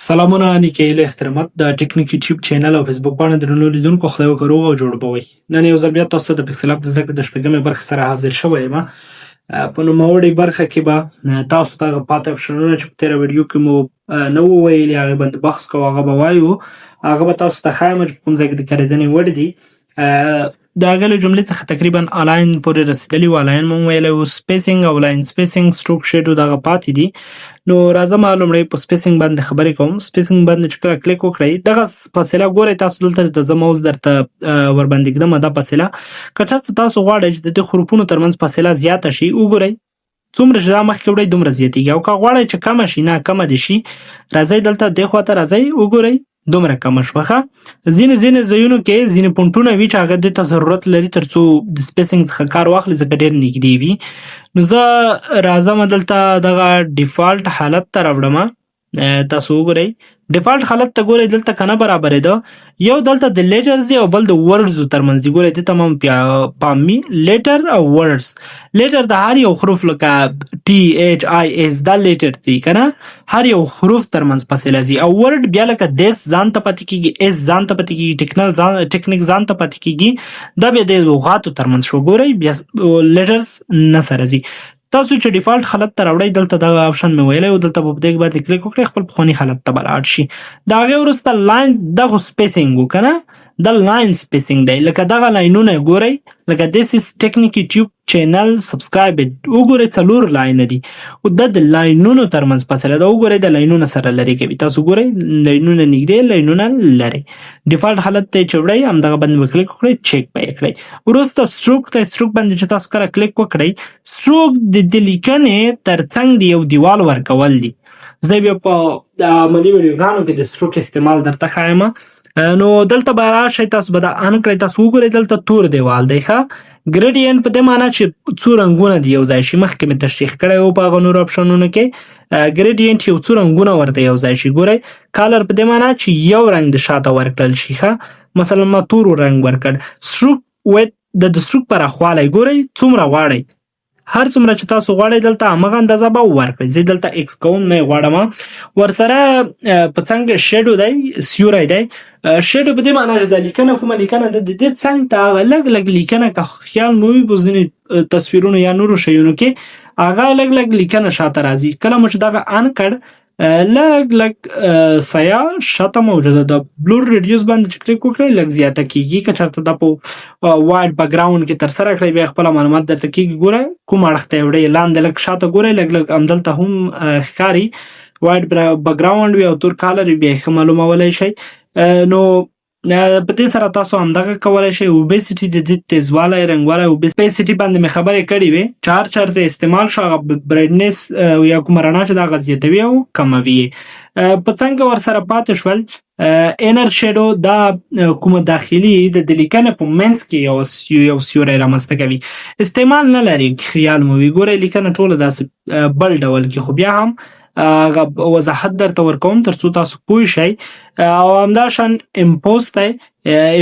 سلامونه نیکه هیله احترامات د ټکنیک یوټیوب چینل او فیسبوک پاڼه درنو لیدونکو، خدای وکړه روغ او جوړ به وئ. نن یو ځل بیا تاسو ته د پیکسل اپ د زده کړې د شپږمې برخې سره حاضر شوی یم. په نوموړې برخه کې به تاسو ته هغه پاتې اپشنونه چې په تېره ویډیو کې مو نه وو ویلي، هغې باندې بحث کوو. هغه به وایو، هغه به تاسو ته ښایم چې په کوم ځای کې د کارېدنې وړ دي. د هغې له جملې څخه تقریبا align پورې رسیدلی و، align مو ویلی و، spacing او line spacing، stroke، shadow دغه پاتې دي. نو راځه، ما لومړی په spacing باندې خبرې کوم. spacing باندې چې کله کلیک وکړئ، دغه فاصله ګورئ تاسو دلته د زه ماوس درته ور باندې ږدم. دا فاصله که چېرته تاسو غواړئ چې د دې حروفونو ترمنځ فاصله زیاته شي، وګورئ، څومره چې دا مخکې وړئ دومره زیاتیږي، او که غواړئ چې کمه شي، نه کمه دې شي، راځئ دلته دې خواته راځئ، وګورئ، دومره کمه شوه. ښه، ځینې ځینې ځایونو کې ځینې فونټونه وي چې هغه دې ته ضرورت لري ترڅو د spacing څخه کار واخلي، ځکه ډېر نږدې وي. نو زه راځم دلته دغه default حالت ته راوړم. تاسو وګورئ، default حالت ته ګورئ، دلته کنه برابرېده. یو دلته د letters او بل د words ترمنځ دی. ګورئ، دې ته هم پام وي، letter او words. letter د هر یو حروف لکه T H I S، دا letter دی کنه، هر یو حروف ترمنځ فاصله ځي، او word بیا لکه this ځان ته پاتې کیږي، S ځان ته پاتې کیږي، ټکنل ځان ټکنیک ځان ته پاتې کیږي. دا بیا د لغاتو ترمنځ شو. ګورئ، بیا letters نه سره ځي. تاسو چې default حالت ته راوړئ، دلته دغه option مې ویلی و، دلته په دې باندې کلیک وکړئ، خپل پخواني حالت ته به لاړ شي. د هغې وروسته line، دغه spacing و که نه، د line spacing دی. لکه دغه لاینونه ګورئ، لکه "This is Technic YouTube channel subscribe"، وګورئ، څلور line دي، او دا د لاینونو ترمنځ فاصله ده. وګورئ، د لاینونو سره لرې کوي. تاسو ګورئ، لاینونه نږدې، لاینونه لرې. default حالت ته چې وړئ، همدغه باندې به کلیک وکړئ، چک به یې کړئ. وروسته stroke ته. stroke باندې چې تاسو کله کلیک وکړئ، stroke د لیکنې ترڅنګ د یو دیوال ورکول دي. زه بیا په عملي ویډیوګانو کې د stroke استعمال درته ښایم. نو دلته به راشئ، تاسو به دا on کړئ. تاسو وګورئ، دلته تور دیوال دی. ښه، gradient په دې معنی چې څو رنګونه دی یو ځای شي. مخکې مې تشریح کړی و په هغه نورو اپشنونو کې. gradient یو څو رنګونه ورته یو ځای شي. ګورئ، color په دې معنی چې یو رنګ د شاته ورکړل شي. ښه، مثلا ما تور رنګ ورکړ. stroke width د stroke پراخوالی، ګورئ، څومره غواړئ، هر څومره چې تاسو غواړئ دلته همغه اندازه به ورکړئ. زه دلته X کوم، نه غواړم. ورسره په څنګ shadow دی، سیوری دی. shadow په دې معنی چې د لیکنه، کومه لیکنه ده، د دې څنګ ته هغه لږ لږ لیکنه، که خیال مو وي په ځینې تصویرونو یا نورو شیونو کې هغه لږ لږ لیکنه شاته راځي، کله مو چې دغه on کړ، لږ لږ سایه شاته موجوده ده. blur radius باندې چې کلیک وکړئ، لږ زیاته کیږي. که چېرته دا په white background کې ترسره کړئ، بیا خپل معلومات درته کیږي. ګوره، کوم اړخ ته وړئ، لاندې لږ شاته ګورئ، لږ لږ همدلته هم ښکاري. white background وي او تور color بیا ښه معلومولی شئ. نو په دې سره تاسو همدغه کولای شئ. opacity د دې تیزوالی، رنګوالی. opacity باندې مې خبرې کړې وې چې هر چېرته استعمال شو، هغه brightness یا کومه رڼا چې دغه زیاتوي او کموي. په څنګه ورسره پاتې شول inner shadow. دا کومه داخلي د لیکنې په منځ کې یو سیوری رامنځته کوي، استعمال نه لري، خیال مو وي. ګورئ، لیکنه ټوله داسې بل ډول کې، خو بیا هم هغه وضاحت درته ورکوم ترڅو تاسو پوه شئ. او همداشان emboss دی.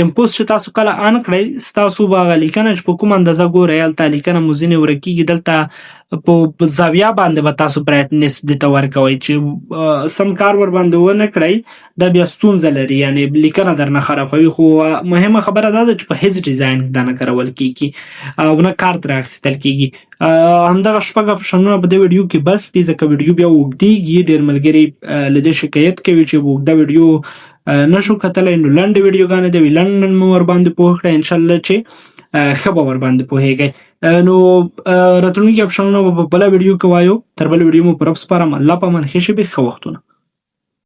emboss چې تاسو کله on کړئ، ستاسو به هغه لیکنه چې په کوم اندازه، ګورئ، هلته لیکنه مو ځینې ورکیږي. دلته په زاویه باندې به تاسو brightness دې ته ورکوئ چې سم کار ور باندې ونه کړئ، دا بیا ستونزه لري، یعنی لیکنه درنه خرابوي. خو مهمه خبره دا ده چې په هیڅ ډیزاین کې دا نه کارول کیږي او نه کار ترې اخیستل کیږي. همدغه شپږ اپشنونه په دې ویډیو کې بس دي، ځکه ویډیو بیا اوږدیږي. ډېر ملګري له دې شکایت کوي چې اوږده ویډیو نشو کتلی. نو لنډې ویډیوګانې دی، لنډ مو ور باندې پوه کړئ، انشاءالله چې ښه به ور باندې پوهېږئ. نو راتلونکي اپشنونه به په بله ویډیو کې وایو. تر بلې ویډیو مو په رب سپارم. الله په امان. ښې شېبې، ښه وختونه.